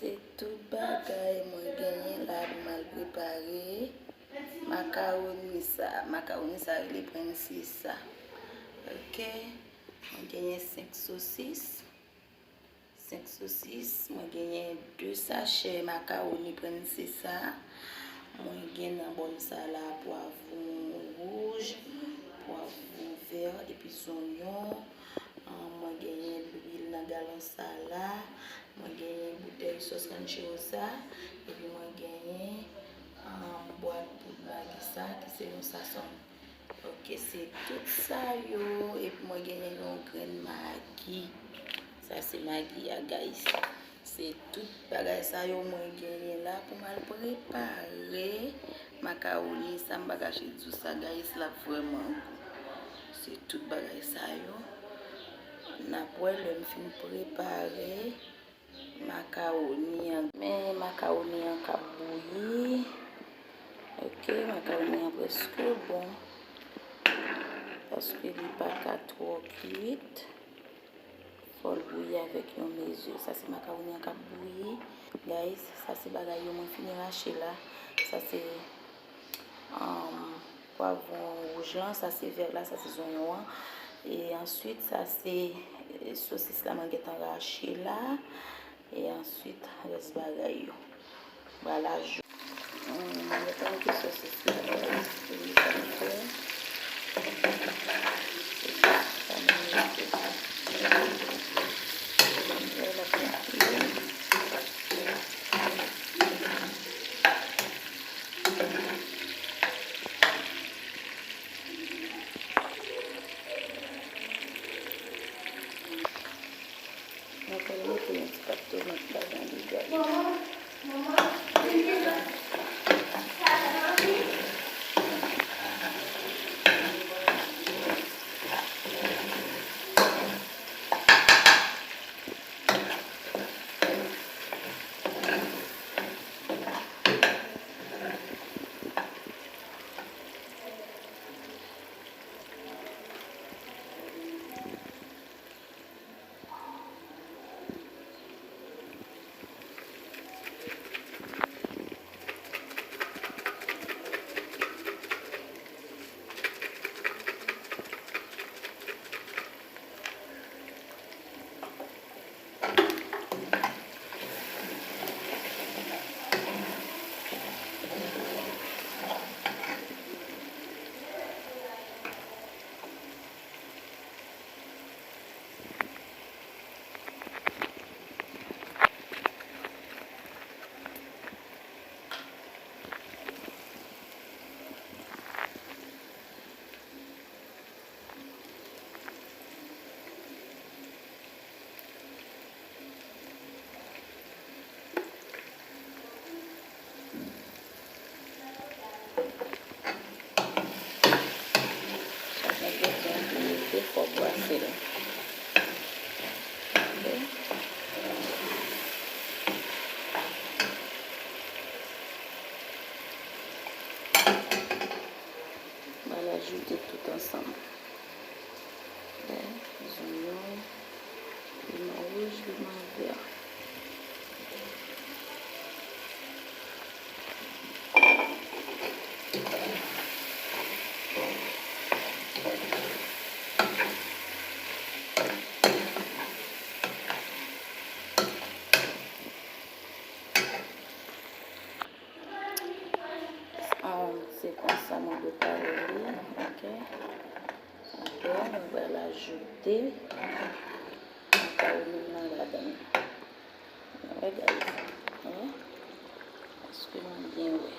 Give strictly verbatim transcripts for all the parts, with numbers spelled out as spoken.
Se tout bagay mwen genyen la pou m al prepare makawoni sa. Makawoni sa rele Princesa. Ok. Mwen genyen senk sosis. Senk sosis. Mwen genyen de sachè makawoni Princesa. Mwen gen nan bòl sa la pwavwon wouj, pwavwon vè, epi zonyon. Ahn, mwen genyen lwil nan galon sa la. Mwen genyen boutèy sòs ranchero sa. Epi mwen genyen, ahn, bwat poud magi sa, ki se yon sasonn. Ok, se tout sa yo. Epi mwen genyen yon grenn magi. Sa se magi a, guys. Se tout bagay sa yo mwen genyen la pou m al prepare makawoni sa. M pa kache di w sa, guys, l ap vrèman gou. Se tout bagay sa yo. N ap wè lè m fin prepare makawoni an. Men makawoni an k ap bouyi. Ok, makawoni an prèske bon. Paske li pa ka twò kwit. Fò l bouyi avèk yon mezi. Sa se makawoni an k ap bouyi. Guys, sa se bagay yo mwen fini rache la. Sa se, um, pwavwon wouj lan, sa se vè la, sa se zonyon an. E answit, sa se, eh, sosis la mwen gentan rache la. E answit, rès bagay yo. Mwen pral ajoute. Hum, mwen gentan mete sosis la, guys. Pou li pa fè. Sosis la mwen mete. Mwen la konfime. Mwen pral mete yon ti pat tomat ladan li, guys. Sa gen bezwen pou mete fò bwase l. Ok. M al ajoute tout ansanm. Vè, zonyon, piman wouj, piman vè. Um, se konsa mwen prepare li, ok. Apre, mwen pral ajoute makawoni m nan ladan l. Nou wè, guys? Nou wè? Èske nou byen wè?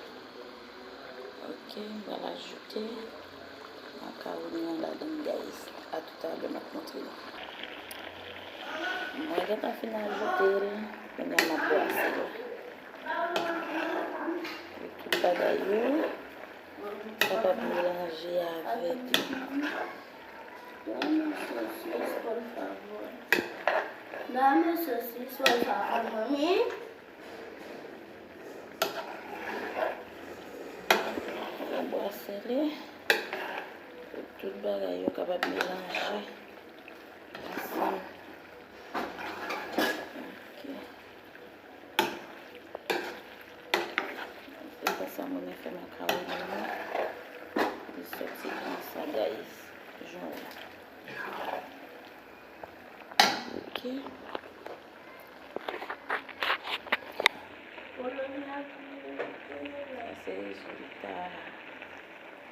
Ok, mwen pral ajoute makawoni an ladan l, guys. A toutalè, m ap montre nou. Mwen gentan fin ajoute l, kounye a m ap bwase l. Tout bagay yo kapab melanje avèk li. Dame sosis, por favor. Dame sosis, por favor, mami. Bwase li pou tout bagay yo kapab melanje ansanm. Ok. Mwen fè makaroni mwen. Li soti konsa, guys. Jan w wè. Ok. Sa se rezilta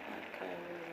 makaroni.